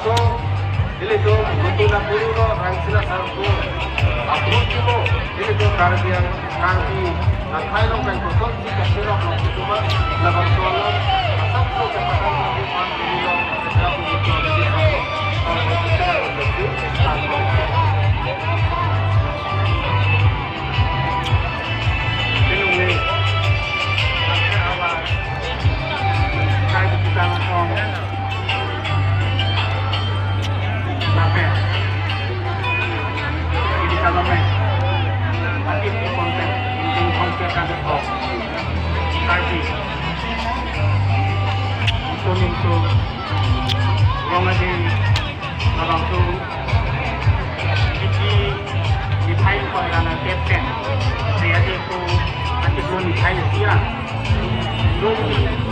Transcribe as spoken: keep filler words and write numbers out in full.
So, ilitum nutuna puru lo rangsi la sarpo. Apun chulo, ilitum Karbi Ang-, Karbi akhai long pen kosonsi kacherok lo kutuma, labangso along asapso kepakang lo kutuma puru lo. Karbi. Ito nito, Rong Ade, labangso, Kiki, Nithai ko irana captain. Saya de ko, ati ko Nithai siya. Rong